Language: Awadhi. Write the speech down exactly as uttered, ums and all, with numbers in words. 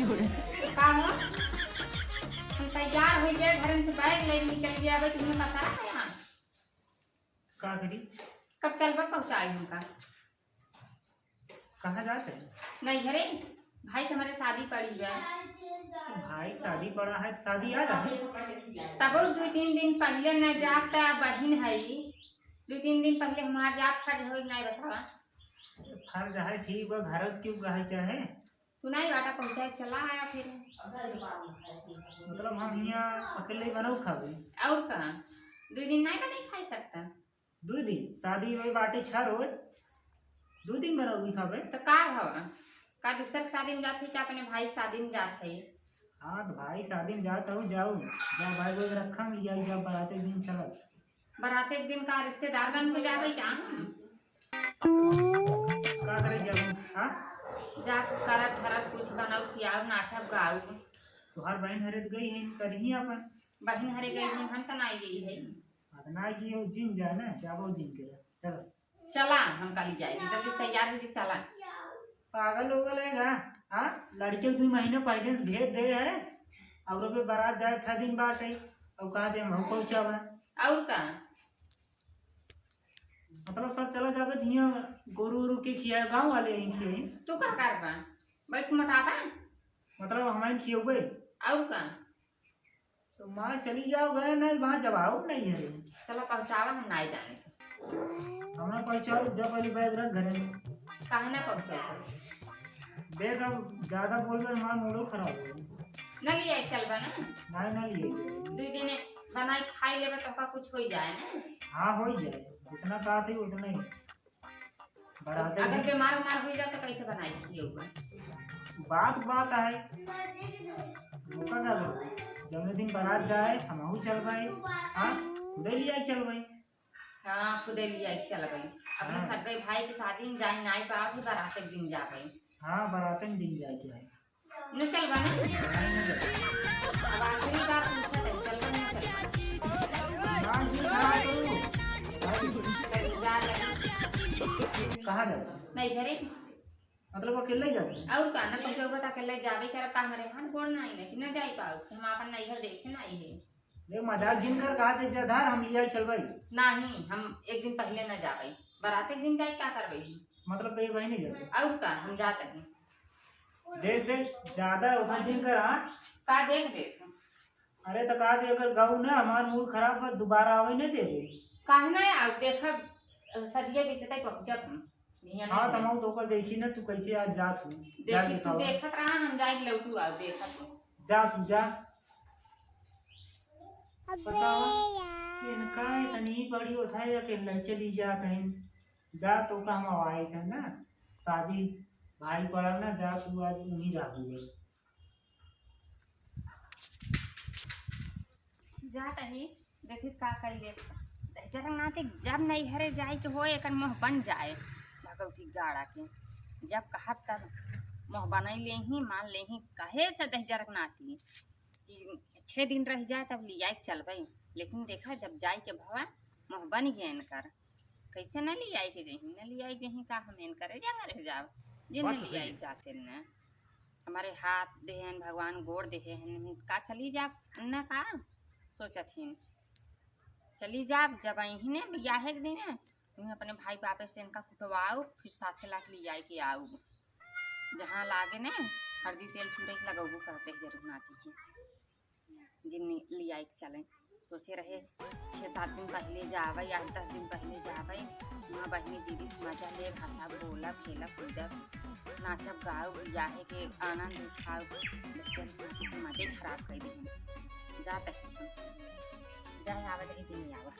का हो? हम तैयार होइ गए, घर से बैग लेके निकल गया, अबे तुम्हें पता है यहाँ? का करी? कब चलबा पहुँचाई हमका? कहाँ जात है? नहीं घरे, भाई के हमारे शादी पड़ी बा। भाई शादी पड़ा है, शादी आ रहा है? तब दो तीन दिन पहले न जाब त बहिन है, दो तीन दिन पहले हमार जाब फर्ज होई नहीं बतावा। फर्ज है ठीक बा, घर क्यों कहे चाहे? तू नहीं बाटा पहुँचाए चला आया फिर। मतलब हम यहाँ अकेले ही बनाऊ खाबे? और का? दो दिन नहीं बनाई खाई सकता? दो दिन? शादी हुई बाटे छह रोज, दो दिन बनाऊ खाबे? तो का भवा? का दूसर के शादी में जात है, का अपने भाई शादी में जात है? हाँ, तो भाई शादी में जात हो, जाऊ। जा भाई को रखा, हम लिया, जा बाराते दिन चलत। बाराते के दिन का रिश्तेदार बन के जाबे क्या हम? का करे जाबू? हाँ? जा करत धरत कुछ बनाऊ, खियाऊ, नाचब, गाऊ। तोहार बहन हरे तो गई है, करही अपन। बहन हरे गई है, हम तो नाई गई है। हाँ, तो नाई गई हो, जिन जा ना, जाबो जिन के। चलो। चला, हम काली जाए, जल्दी से तैयार हो जी, चला। पागल हो गए का? हाँ, लड़के दो महीने पहले से भेज दे है, और अबे बारात जाए छह दिन बाद है, और कहा दे हम पहुँचावा। और का? मतलब सब चला जाबे, हियाँ गोरू वोरू के खिया, गाँव वाले ही खिया। तू का करबा? बैठ मोटाबा। मतलब हमारे खियौबे। और का? तो माँ चली जाओ घर, नहीं वहाँ जवाब नहीं है। चला पहुँचावा, हम नहीं जाने। हमरा पहुँचाओ, जब वाली बैग रख घरे में। काहे ना पहुँचाओ? देख अब ज्यादा बोलबे, हमारा मूडो खराब हो। ना लिया चलबा ना। नहीं, ना लिए। दो दिन बनाई खाई लेबे तो का कुछ हो जाए ना। हाँ, हो ही जाए, जितना कहा थी उतना ही। बाराते अगर दिन बीमार उमार हो जाए तो कैसे बनाई खियौबा? बात, बात है। मौका का लो। जौने दिन बारात जाए, हमहू चलबे। हाँ, खुदे लिया चलबे। हाँ, खुदे लिया चलबे। अपने हाँ। सगे भाई के शादी में जाए, नाई पावत ही बारात के दिन जाबे। हाँ, बारात के दिन जाए के है। न चलबा ना? अब आखिरी बार पूछत है, चलबा न चलबा? हाँ, जी, हाँ, तो। जा लगी। कहाँ जाता? नहीं घरे। मतलब अकेले ही जाता? और का, न पहुँचौबा तो अकेले जाबे करब, का हमारे हाथ गोड़ नहीं है कि न जाए पाओ, कि हम अपन नैहर देखे नहीं है। देख, मजाक जिन कर, कहा दे, "जा धर, हम लिया चलबे।" नहीं, हम एक दिन पहले न जाबे। बारात एक दिन जाए, का करबे? मतलब तो ये वही नहीं जाबे। और का, हम जात हैं। देख, देख, ज्यादा उतना जिन कर, हाँ? का देख, देख? अरे तो कहा दे, अगर गाऊ ना, हमार मूड खराब बा, दोबारा आवे नहीं देबे। काहे ना आऊ? देखब, सदिया बीतते पहुँचब हम। हाँ, तो हम तो ओकर देखी ना, तू कैसे आज जात हो? देखी, तू देखत रहा, हम जाए लौटू आऊ, देखत हो। जा तू जा। बताओ, इनका इतनी बड़ी होत है, अकेले चली जात है। जा तो का हम आवाई थे ना, शादी भाई पड़ा ना, जा तू आज वहीं रह गए। जात ही, देखी का करी ले। दहिजरक नाती जब नैहरे जाए के हो, एकर मुँह बन जाए भगवती गाड़ा के। जब कहब तब मुँह बनाई लेही, मान लेही। कहे से दहिजरक नाती कि छः दिन रह जाए तब लियाई के चलबे। लेकिन देखा, जब जाए के भवा मुँह बन गए इनकर, कैसे न लियाई के जही, न लियाई जही का हम इनकरे जगह रह जाब, जे न बात तो सही लियाई है। जाते न। हमारे हाथ देहन भगवान, गोड़ देहे हन, का चली जाब न का सोचत हिन। चली जाब, जब अइही ने बियाहे के दिने, तुम अपने भाई बापे से इनका कुटवाऊ, फिर साथे लाके लियाई के आऊ। जहाँ लागे ने हरदी तेल चूड़े के लगौबू करते जरूर नाती के। जिन लियाई के चले, सोचे रहे छः सात दिन पहले जावे या दस दिन पहले जावे, वहाँ बहिनी दीदी से मजा लेब, हँसब, बोलब, खेलब, कूदब, नाचब, गाउब, बियाहे के आनंद उठाउब। बच्चन के मजे खराब कर दे। जात है, जाए आवा जाए, जिन आवा।